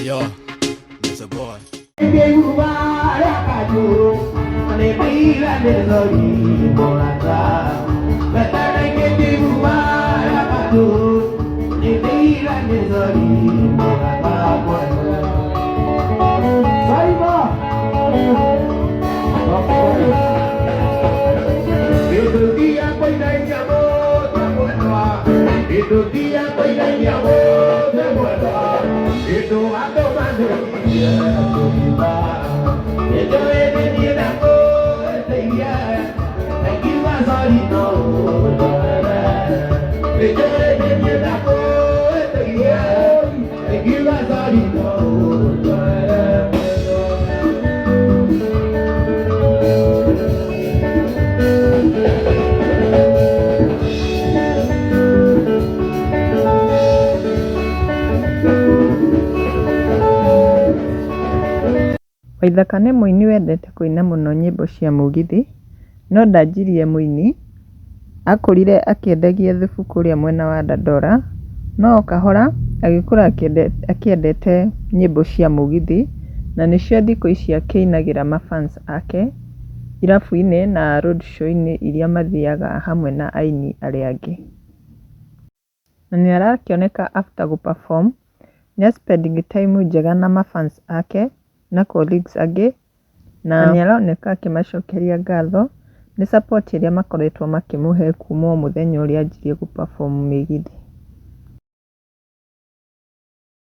Yo, it's a boy. Waithaka nĩ mũini wendete kũina mũno nyĩmbo cia mũgithi, no ndanjirie mũini, akũrire akĩendagia thubu kũrĩa mwena wa Dandora, no o kahora agĩkũra akĩendete nyĩmbo cia mũgithi, na nĩcio thikũ ici akĩinagĩra ma fans ake irabu-inĩ na road show-inĩ iria mathiaga hamwe na aini arĩa angĩ. Na nĩ arakĩoneka after gũ perform nĩ a spending time njega na ma fans ake na colleagues angĩ, na nĩ aroneka akĩmacokeria ngatho nĩ support ĩrĩa makoretwo makĩmũhe kuma o mũthenya ũrĩa anjirie gũ perform mĩgithi.